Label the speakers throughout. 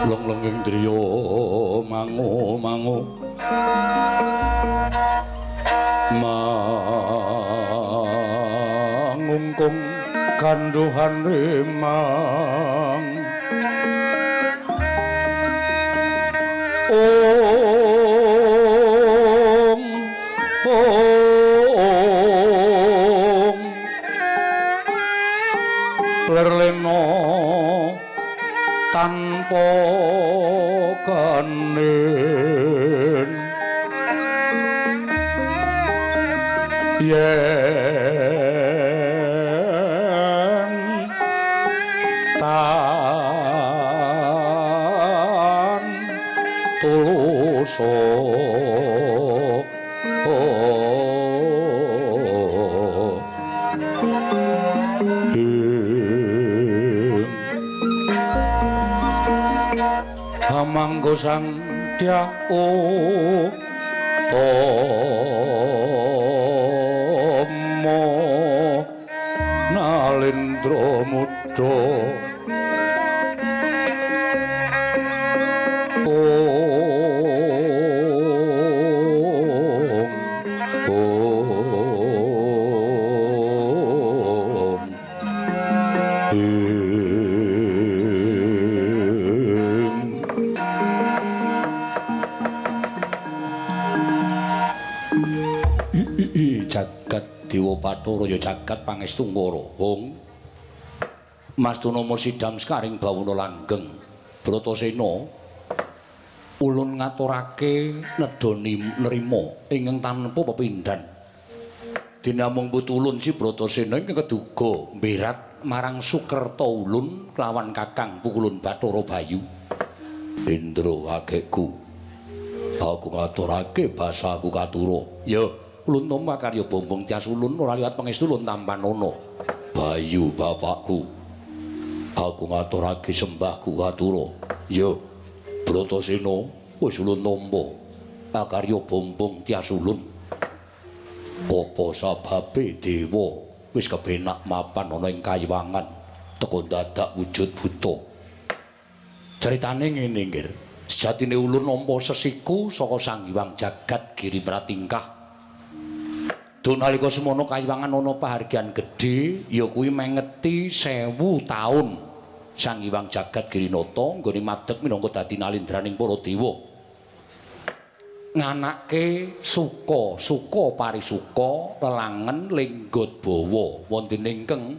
Speaker 1: Leng-lenging driya mangu-mangu mangungkung kandhuhan rimang. Om Om lerlena tanpa kanen yen tan tuluso hamangga sang dya utama nalendra muda. Om Om Jagat Dewa Bathara ya jagat pangestu ngara. Hong Mas Tunama sidam sekaring bawana langgeng. Bratasena ulun ngaturake nedha nrima ingkang tanpa pepindhan. Dene amung putu ulun si Bratasena ingkang keduga mberat marang Sukerta ulun kelawan Kakang Pukulun Bathara Bayu. Indra akekku, aku ngaturake basaku katura. Ya, ulun tampa karya bombong tias ulun ora liwat pangestu ulun tampanana. Bayu bapakku, aku ngaturake sembahku katura. Ya, Bratasena wis ulun tampa akarya bombong tias ulun. Apa sababe dewa wis kepenak mapan ana ing kayiwangan teka dadak wujud buta. Ceritane ngene nggih. Sejatine ulun nampa sesiku saka Sang Hyang Jagat Giri Pratingkah. Dun nalika semono kayiwangan ana pahargyan gedhe ya kuwi mengeti 1000 taun Sang Hyang Jagat Girinata nggone madeg minangka dadi nalindraning para dewa. Nganake suka, suka parisuka lelangen linggodbawa wonten ingkang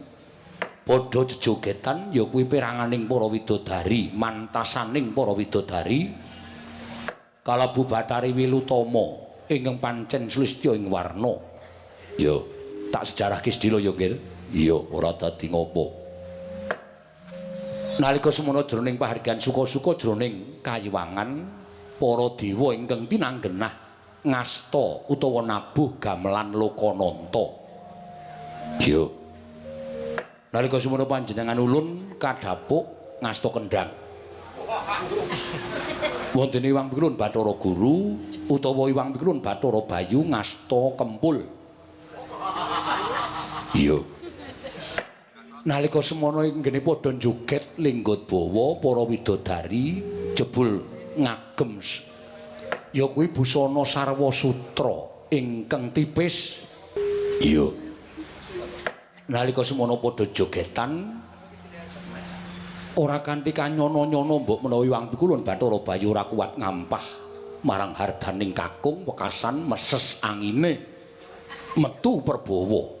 Speaker 1: padha jejogetan ya kuwi peranganing para widodari, mantasaning para widodari kalebu Bathari Wilutama ingkang pancen sulistya ing warna. Ya, tak sejarahke sedhela ya, Nggih. Iya, ora dadi ngopo. Nalika semono jroning pahargyan suka-suka jroning kayiwangan para dewa ingkang tinanggenah ngasta utawa nabuh gamelan Lokananta. Ya. Nalika semono panjenengan ulun kadhapuk ngasta kendhang. Wonten Iwang Pikulun Bathara Guru utawa Iwang Pikulun Bathara Bayu ngasta kempul. Iya. Nalika semono inggene padha joget linggodbawa para widodari jebul ngagem ya kuwi busana sarwa sutra ingkang tipis. Iya. Nalika semono padha jogetan ora kanthi kanyono-nyono mbok menawa Iwang Pikulun Bathara Bayu ora kuat ngampah marang hardaning kakung wekasan meses angine metu perbawa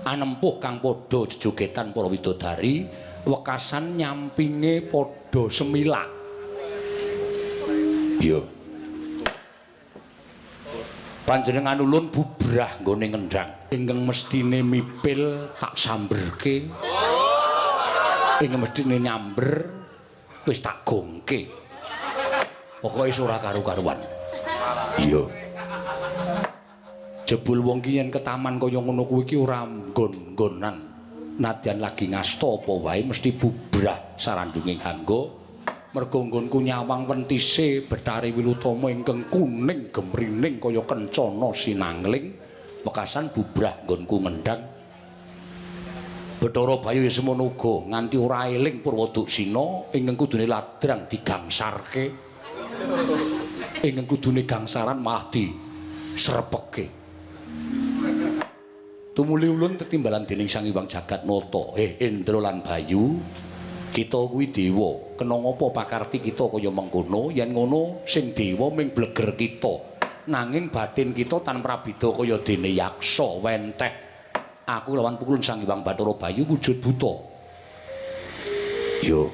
Speaker 1: anempuh kang padha jejogetan para widodari wekasan nyampinge padha semilak. Iya. Panjenengan ulun bubrah nggone ngendhang ingkang mestine mipil tak samberke, ingkang mestine nyamber wis tak gongke, pokoke ora karu-karuan. Iya. Jebul wong ki yen ketaman kaya ngono kuwi ki ora nggon-nggonan, nadyan lagi ngasta apa wae mesti bubrah sarandunging hangga. Mergo nggonku nyawang wentise Bathari Wilutama ingkang kuning gemrining kaya kencana sinangling wekasan bubrah nggonku ngendhang. Bathara Bayu ya semono uga nganti ora eling Purwoduksina ingkang kudune ladrang digangsarke. Ingkang kudune gangsaran malah diserepeke. Tumuli ulun tetimbalan dening Sang Hyang Jagatnata. Indra lan Bayu, kita kuwi dewa. Kena ngapa pakarti kita kaya mengkono? Yen ngono sing dewa ming bleger kita. Nanging batin kita tan prabida kaya dene yaksa wenteh. Aku lawan pukulun Sang Hyang Bathara Bayu wujud buta. Yo.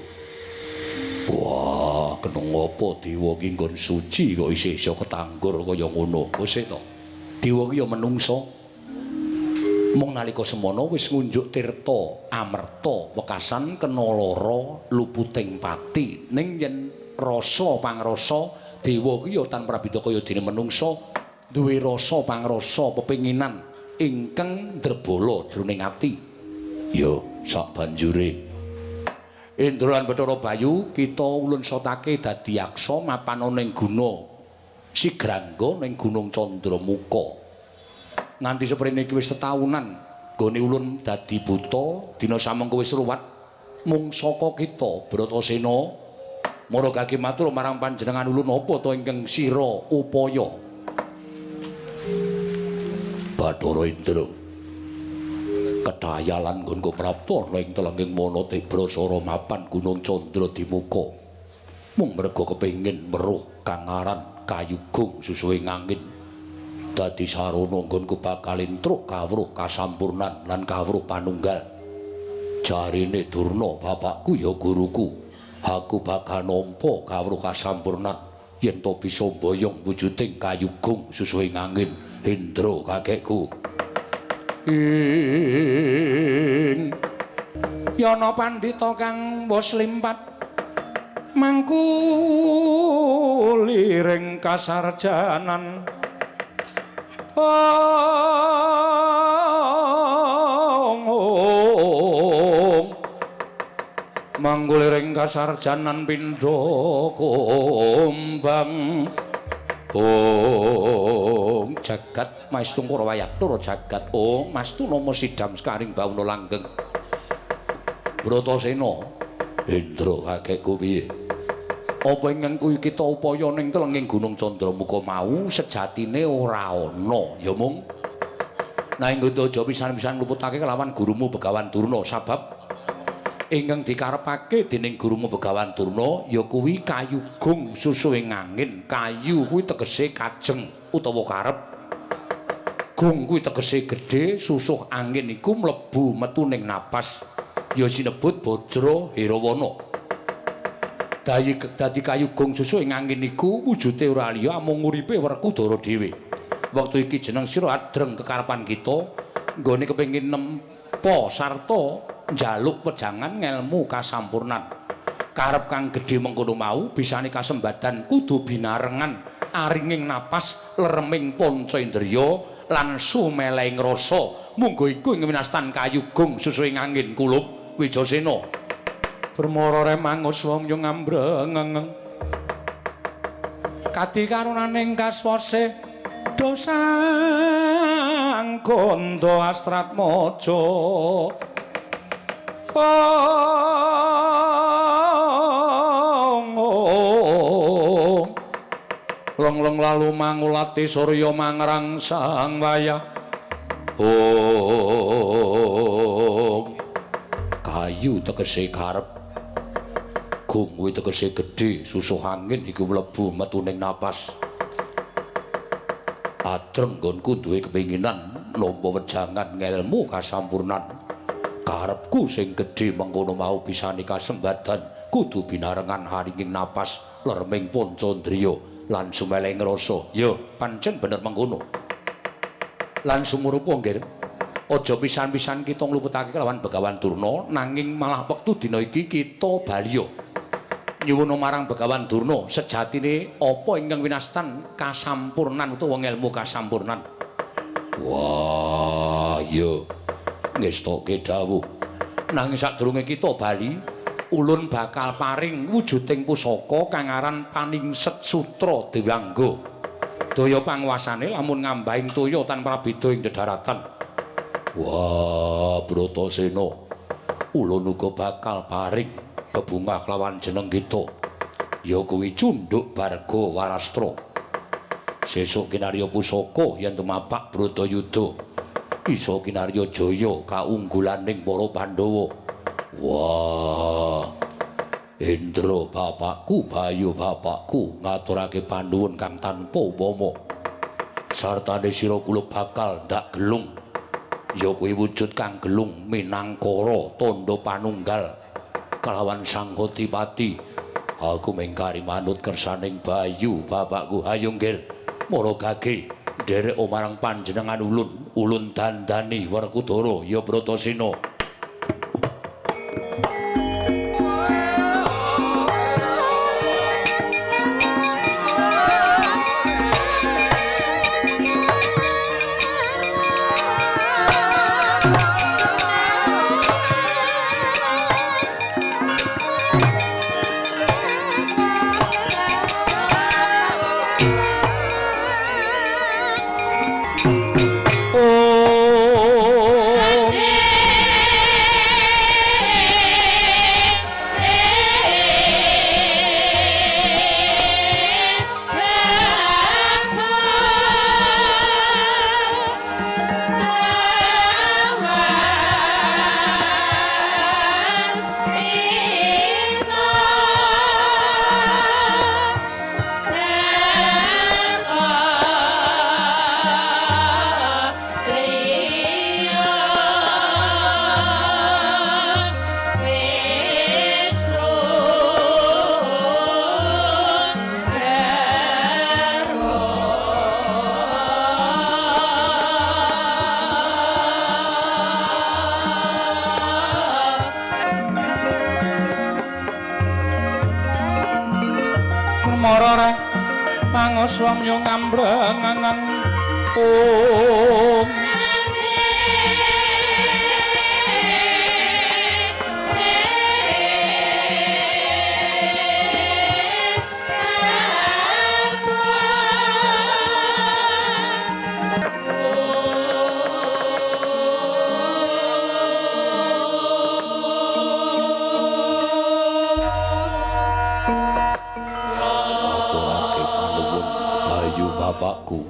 Speaker 1: Wah, kena ngapa dewa ki nggon suci kok isih iso ketanggur kaya ngono. Wis to. Dewa ki ya menungsa. Mung nalika semono wis ngunjuk tirta amerta wekasan kena lara luputing pati. Ning yen rasa pangrasa dewa ki ya tan prabida kaya dene menungsa, duwe rasa pangrasa pepinginan ingkang ndrebala jroning ati. Ya, sak banjure Indra lan Bathara Bayu kita ulun sotake dadi yaksa mapan ana ing guna Sigrangga ning Gunung Candramuka. Nganti seprene iki wis setaunan nggone ulun dadi buta, dina samengko wis ruwat mung saka kita Bratasena mara kaki matur marang panjenengan ulun apa ta ingkang sira upaya. Bathara Indra, kedayalan nggonku prapta ana ing telenging wana Tibrasara mapan Gunung Candra Dimuka mung merga kepengin weruh kang aran kayugung susuhe ngangin dadi sarana nggonku bakal entruk kawruh kasampurnan lan kawruh panunggal. Jarine Durna bapakku ya guruku, aku bakal nampa kawruh kasampurnan yen to bisa mboyong wujuding kayugung susuhe ngangin. Indra kakekku. Ing
Speaker 2: yana pandhita kang wis limpat mangku liring kasarjanan. Ong mangku liring kasarjanan pindha kumbang. Ong jagat maestungkara wayatara jagat. Ong mastuna sidam sekaring bawana langgeng.
Speaker 1: Bratasena, Indra kakekku piye? Apa ingkang kuwi kita upaya ning telenging Gunung Candramuka mau sejatine ora ana ya mung. Nanging aja pisan-pisan ngluputake kelawan gurumu Begawan Durna, sabab ingkang dikarepake dening gurumu Begawan Durna ya kuwi kayugung susuhe ngangin. Kayu kuwi tegese kajeng utawa karep. Gung kuwi tegese gedhe, susuh angin iku mlebu metu ning napas. Ya sinebut Bajra Hirawana. Dadi kayugung susuh ing angin iku wujude ora liya amung uripe Werkudara dhewe. Wektu iki jeneng sira adreng kekarepan kita nggone kepengin nempa sarta njaluk wejangan ngelmu kasampurnan. Karep kang gedhe mengkono mau bisane kasembadan kudu binarengan aringing napas, lereming panca indriya lan sumelehing rasa. Munggo iku ing winastan kayugung susuhe angin kulup Wijasena.
Speaker 2: Permara remangus wong yo ngambrengeng kadi karunaning kaswase dosang gondo astratmaja. Ong long-long lalu mangulati surya mangrangsang wayah.
Speaker 1: Ong kayu tegese karep, gung kuwi tegese gedhe, susuh angin iku mlebu metu ning napas. Adreng nggonku duwe kepinginan nampa wejangan ngelmu kasampurnan. Karepku sing gedhe mengkono mau bisane kasembadan kudu binarengan haringing napas, lerming panca indriya lan sumelehing rasa. Ya, pancen bener mengkono. Lan sumurupa nggih, aja pisan-pisan kita ngluputake kelawan Begawan Durna, nanging malah wektu dina iki kita baliya nyuwun marang Begawan Durna sejatine apa ingkang winastan kasampurnan utawa ngelmu kasampurnan. Wah, ya ngestoke dawuh. Nanging sadurunge kita bali, ulun bakal paring wujuding pusaka kang aran Paningset Sutra Dewangga. Daya panguasane lamun ngambahing toya tanpa prabeda ing dedaratan. Wah, Bratasena, Ulun uga bakal paring bebungah kelawan jeneng kita. Ya kuwi Cunduk Barga Warastra. Sesuk kinarya pusaka yen tumapak Bratayuda isa kinarya jaya kaunggulaning para Pandhawa. Wah. Indra bapakku, Bayu bapakku ngaturake panuwun kang tanpa upama. Sartane sira kula bakal ndak gelung. Ya kuwi wujud kang gelung minangkara tandha panunggal kalawan Sang Adipati. Aku mengkari manut kersaning Bayu bapakku. Hayo nggir, mara gage nderek marang panjenengan ulun, ulun dandani Werkudara ya Bratasena.
Speaker 2: Swamyo ngambrengangan om bapakku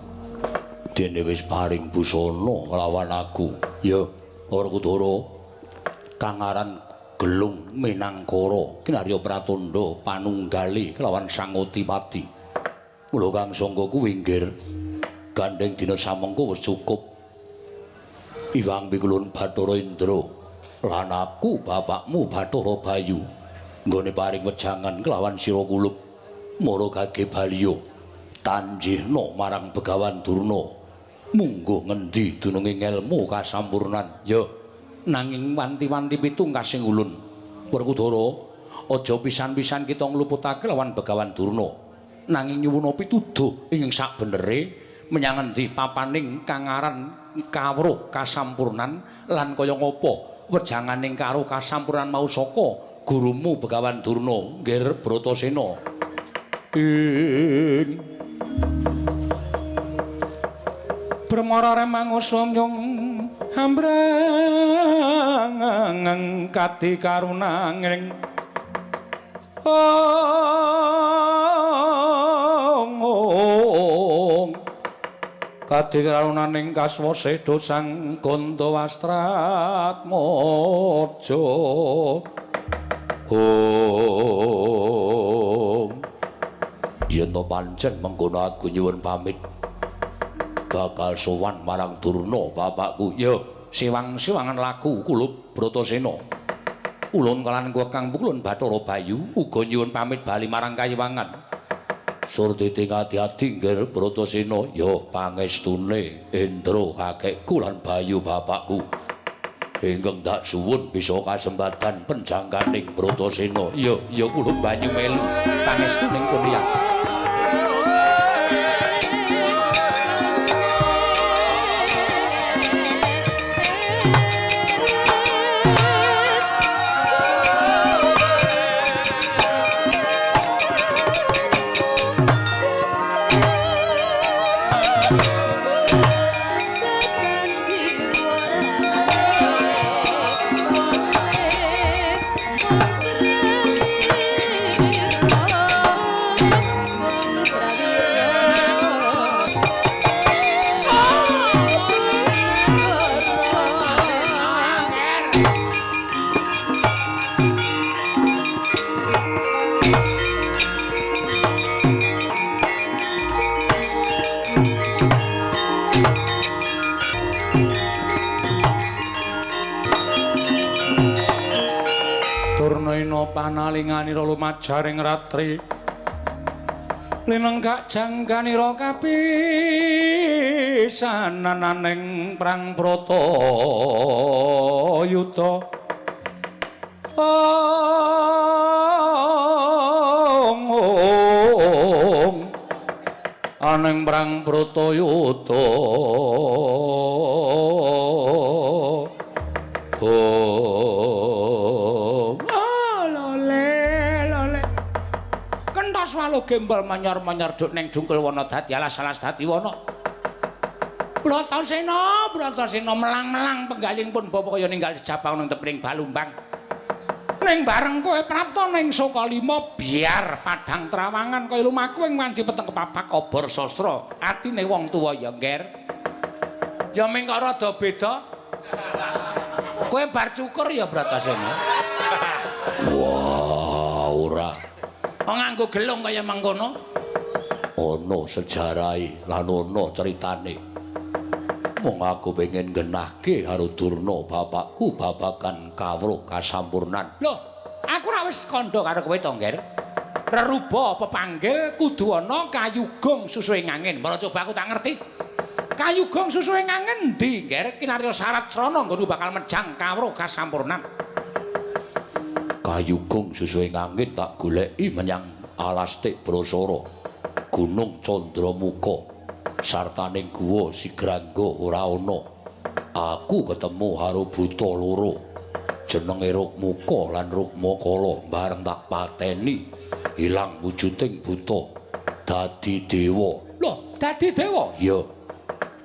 Speaker 2: dene wis paring busana nglawan aku. Ya Werkudara kang aran Gelung Minangkara kinarya pratandha panunggali kelawan Sang Adipati. Mula kang sangka kuwi nggir gandeng dina samengko wis cukup. Iwang pikulun Bathara Indra lan aku bapakmu Bathara Bayu nggone paring wejangan kelawan sira kulup mara gage baliya tanjihna marang Begawan Durna mungguh ngendi dununge ngelmu kasampurnan. Ya nanging wanti-wanti pitungkasing ulun Werkudara aja pisan-pisan kita ngluputake lawan Begawan Durna, nanging nyuwuna pituduh ing sakbenere menyang endi papaning kang aran kawruh kasampurnan lan kaya ngapa wejanganing karo kasampurnan mau saka gurumu Begawan Durna. Nggir Bratasena. Ing Bremara remangsa nyung ambrangang kadi karunanging ong kadi karunaning kaswasa sang Gandawastratmaja. Om yen to pancen mengkono aku nyuwun pamit bakal sowan marang Durna bapakku. Ya sewang-sewangan laku kulup Bratasena. Ulun kalan kang pukulun Bathara Bayu uga nyuwun pamit bali marang kayiwangan. Surtiti ati-ati nggir Bratasena. Ya pangestune Indra kakekku lan Bayu bapakku ingkang dak suwun bisa kasempatan penjangkaning Bratasena. Ya ya kulup banyu melu pangestuning kurya.
Speaker 1: Talinganira lumajaring ratri linenggak jangganira kapisanananing prang Bratayuda. Ong ong aning prang Bratayuda. Oh, lole lole. Kentos walu gembol manyar-manyar duk ning dungkul wana dadi alas-alas dadi wana. Bratasena, Bratasena melang-melang penggaling pun bapa kaya ninggal sejabang nang tepring Balumbang. Ning bareng kowe prapta ning Sukalima biar padhang trawangan kaya lumaku ing wanci peteng kepapak obor sastra. Atine wong tuwa ya, Ngger. Ya ming kok rada beda. Kowe bar cukur ya Bratasena?
Speaker 2: Wah, ora.
Speaker 1: Oh, nganggo gelung kaya mangkono?
Speaker 2: Ana sejarahe lan ana critane. Mung aku pengen genahke karo Durna bapakku babagan kawruh kasampurnan.
Speaker 1: Loh, aku ora wis kandha karo kowe to, Ngger. Reruba pepanggil kudu ana kayugong susuhe ngangin. Mara coba aku tak ngerti. Kayugong susuhe ngangin endi, Ngger? Kinarya syarat srana nggonku bakal mejang kawruh kasampurnan.
Speaker 2: Kayugong susuhe ngangin tak goleki menyang alas Tik Brasara, Gunung Candramuka, sartaning guwa Sigrangga ora ana. Aku ketemu karo buta loro, jenenge Rukmuka lan Rukmakala, bareng tak pateni ilang wujuding buta dadi dewa.
Speaker 1: Loh, dadi dewa?
Speaker 2: Iya.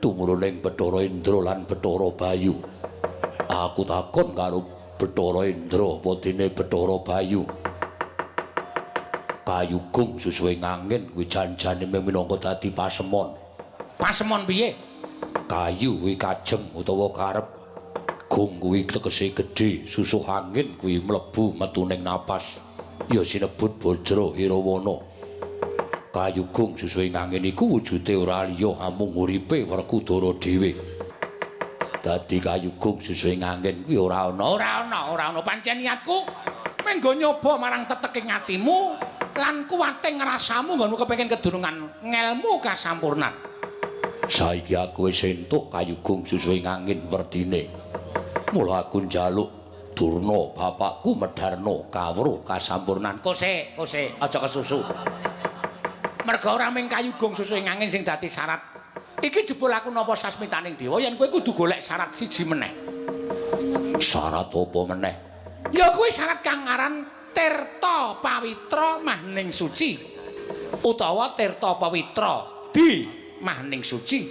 Speaker 2: Tumuruning Bathara Indra lan Bathara Bayu. Aku takon karo Bathara Indra apa dene Bathara Bayu. Kayugong susuhe ngangin kuwi jan-jane minangka dadi pasemon.
Speaker 1: Pasemon piye?
Speaker 2: Kayu kuwi kajeng utawa karep. Gung kuwi tegese gedhe, susuh angin kuwi mlebu metu ning napas. Ya sinebut Bajra Hirawana. Kayugong susuhe ngangin iku wujude ora liya amung uripe Werkudara dhewe. Dadi kayugong susuhe ngangin kuwi ora ana.
Speaker 1: Ora ana, ora ana pancen niatku menggo nyoba marang teteking atimu lan kuwate ngrasamu nggonmu kepengin kedunungan ngelmu kasampurnan.
Speaker 2: Saiki aku wis entuk kayugong susuhe ngangin werdine. Mula aku njaluk Durna bapakku medharna kawruh kasampurnan.
Speaker 1: Kose, kose, aja kesusu. Merga ora mung kayugong susuhe ngangin sing dadi syarat. Iki jebul aku napa sasmitaning dewa yen kowe kudu golek syarat siji meneh.
Speaker 2: Syarat apa meneh?
Speaker 1: Ya kuwi syarat kang aran Tirta Pawitra Mahning Suci utawa Tirta Pawitra di Mahning Suci.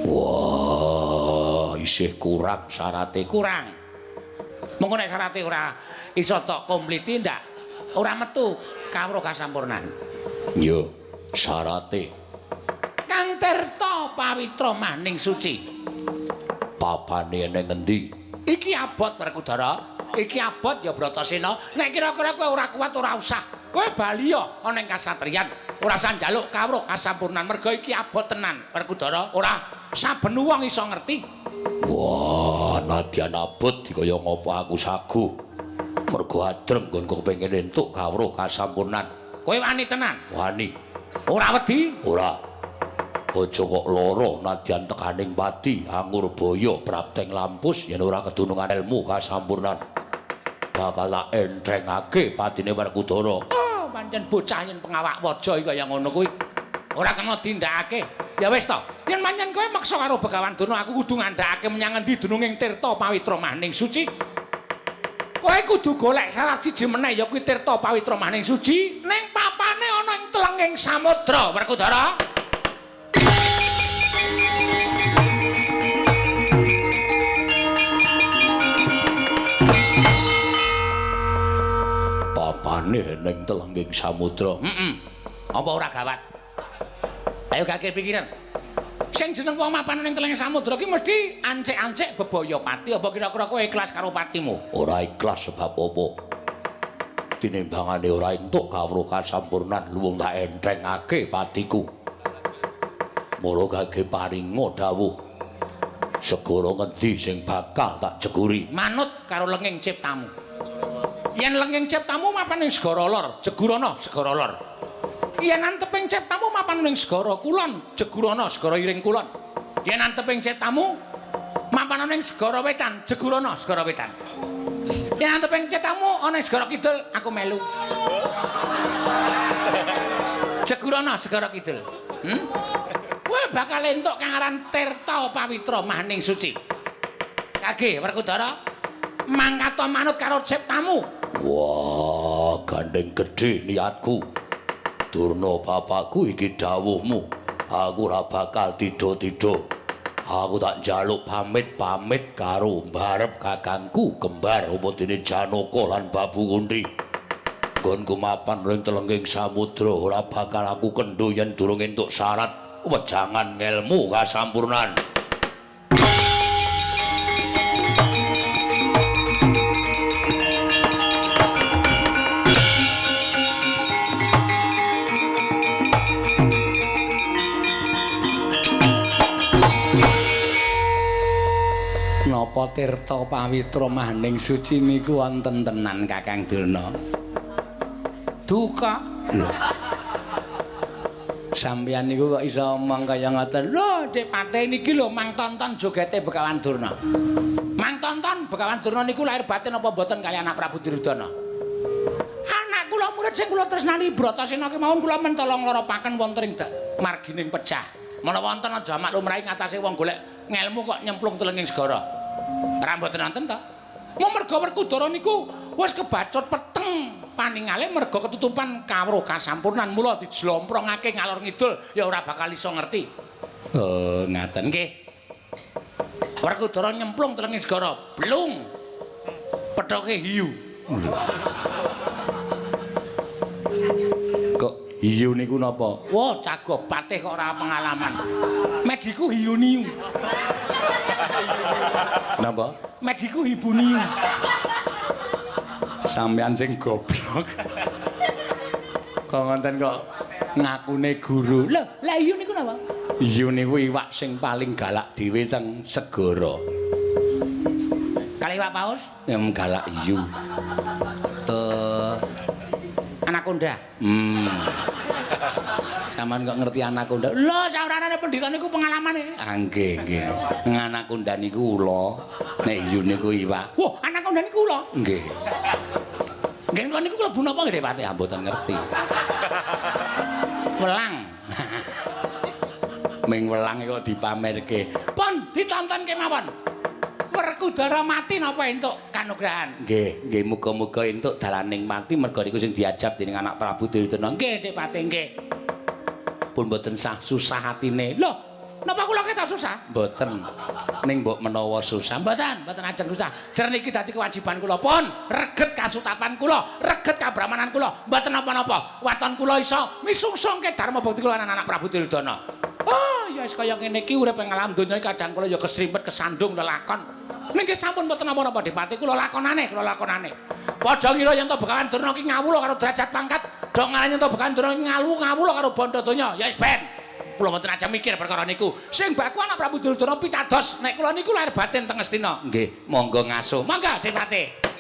Speaker 2: Wah, isih kurang syarate.
Speaker 1: Kurang. Mengko nek syarate ora iso tok kompliti ndak ora metu kawruh kasampurnan.
Speaker 2: Yo, syarate
Speaker 1: Kang Tirta Pawitra Mahning Suci.
Speaker 2: Papane ning endi?
Speaker 1: Iki abot Werkudara. Iki abot ya Bratasena. Nek kira-kira kowe ora kuat ora usah. Kowe bali ya ana ing kasatriyan. Ora usah njaluk kawruh kasampurnan merga iki abot tenan Werkudara. Ora saben wong iso ngerti.
Speaker 2: Wah, nadyan abot dikaya ngopo aku sagu. Mergo adrem nggonku kepengin entuk kawruh kasampurnan.
Speaker 1: Kowe wani tenan?
Speaker 2: Wani.
Speaker 1: Ora wedi?
Speaker 2: Ora. Aja kok lara nadyan tekaning pati Angurbaya prapteng lampus yen ora kedunungan ilmu kasampurnan. Bakal tak enthengake patine Werkudara.
Speaker 1: Oh, pancen bocah yen pengawak waja iki kaya ngono kuwi. Ora kena dindakake. Ya wis to, yen pancen kowe meksa karo Begawan Durna aku kudu ngandhakake menyang endi dununging Tirta Pawitra Mahning Suci. Kowe kudu golek syarat siji meneh ya kuwi Tirta Pawitra Mahning Suci ning papane ana ing telenging samudra Werkudara.
Speaker 2: Papane ning telenging samudra.
Speaker 1: Heeh. Apa ora gawat? Ayo gake pikiran. Sing jeneng wong mapan ning telenging samudra ki mesti ancik-ancik bebaya pati. Apa kira-kira kowe ikhlas karo patimu?
Speaker 2: Ora ikhlas sebab apa? Tinimbangane ora entuk kawruh kasampurnan luwung tak enthengake patiku. Mula gage paringa dawuh. Segara ngendi sing bakal tak jeguri?
Speaker 1: Manut karo lenging ciptamu. Yen lenging ciptamu mapan ing segara lor, jegurana segara lor. Yen anteping ciptamu mapan ing segara kulon, jegurana segara iring kulon. Yen anteping ciptamu mapan ing segara wetan, jegurana segara wetan. Yen anteping ciptamu ana ing segara kidul, aku melu. Jegurana segara kidul. Kowe bakal entuk kang aran Tirta Pawitra Mahning Suci. Kage Werkudara mangkata manut karo ciptamu.
Speaker 2: Wah, gandeng gedhe niatku. Durna bapakku iki dawuhmu. Aku ora bakal tido-tido. Aku tak njaluk pamit-pamit karo mbarep kakangku kembar apa dene Janaka lan Babu Kunthi. Nggonku mapan ring telenging samudra ora bakal aku kendho yen durung entuk syarat wejangan ngelmu kasampurnan.
Speaker 1: Napa Tirta Pawitra Mahning Suci niku wonten tenan Kakang Durna? Duka. Lho. Sampeyan niku kok iso omong kaya ngoten? Lho, Dik Patih niki lho mang tonton jogete Begawan Durna. Mang tonton Begawan Durna niku lahir batin apa mboten kali anak Prabu Duryudana? Anak kula murid sing kula tresnani Bratasena kemawon kula mentolong loropaken wonten ing margining pecah. Menawa wonten jamak lumrahe ngatasé wong golek ngelmu kok nyemplung telenging segara. Ora mboten wonten ta? Mung merga Werkudara niku wis kebacut peteng paningale merga ketutupan kawruh kasampurnan mula dijlomprongake ngalor ngidul ya ora bakal iso ngerti. Oh, ngaten nggih. Werkudara nyemplung telenging segara, blung. Pethoke hiyu.
Speaker 2: Kok hiyu niku napa?
Speaker 1: Wah, jago patih kok ora pengalaman. Mejiku hiyu niu.
Speaker 2: Napa?
Speaker 1: Mejiku hibu niu.
Speaker 2: Sampeyan sing goblok. Kok ngonten kok ngakune guru.
Speaker 1: Lho, lah hiyu niku napa?
Speaker 2: Hiyu niku iwak sing paling galak dhewe teng segara.
Speaker 1: Kali iwak paus?
Speaker 2: Galak hiyu.
Speaker 1: Anaconda.
Speaker 2: Sampeyan kok ngerti anaconda?
Speaker 1: Lho, saoranane pendhita niku pengalamane.
Speaker 2: Ah, nggih, nggih. Anaconda niku ula, nek hiyu niku iwak.
Speaker 1: Wah, anaconda niku ula?
Speaker 2: Nggih.
Speaker 1: Nggih, kula niku klebu napa nggih, Pak?
Speaker 2: Ah, mboten ngerti.
Speaker 1: Welang.
Speaker 2: Ming welang kok dipamerke.
Speaker 1: Pun ditonton kemawon. Werkudara mati napa entuk kanugrahan?
Speaker 2: Nggih, nggih muga-muga entuk dalaning mati merga niku sing diajab dening anak Prabu Duryudana.
Speaker 1: Nggih, Dik Patih, nggih.
Speaker 2: Pun mboten sah susah atine.
Speaker 1: Lho, napa kula ketok susah?
Speaker 2: Mboten. Ning mbok menawa susah.
Speaker 1: Mboten, mboten ajeng susah. Jer niki dadi kewajiban kula pun reget kasutapan kula, reget kabrahmanan kula, mboten napa-napa. Waton kula iso misungsungke dharma bukti kula anak Prabu Duryudana. Oh, ya wis kaya ngene iki urip ing alam donya iki kadang kula ya kesrimpet kesandung lelakon. Ning nggih sampun mboten napa-napa Dipati kula lakonane, kula lakonane. Padha ngira yen to Begawan Durna iki ngawula karo derajat pangkat, do ngarani yen to Begawan Durna iki ngawula karo bandha donya. Ya wis ben. Kula mboten aja mikir perkara niku. Sing baku anak Prabu Duryudana pitados nek kula niku lahir batin teng Astina.
Speaker 2: Nggih, monggo ngasuh.
Speaker 1: Monggo Dipati.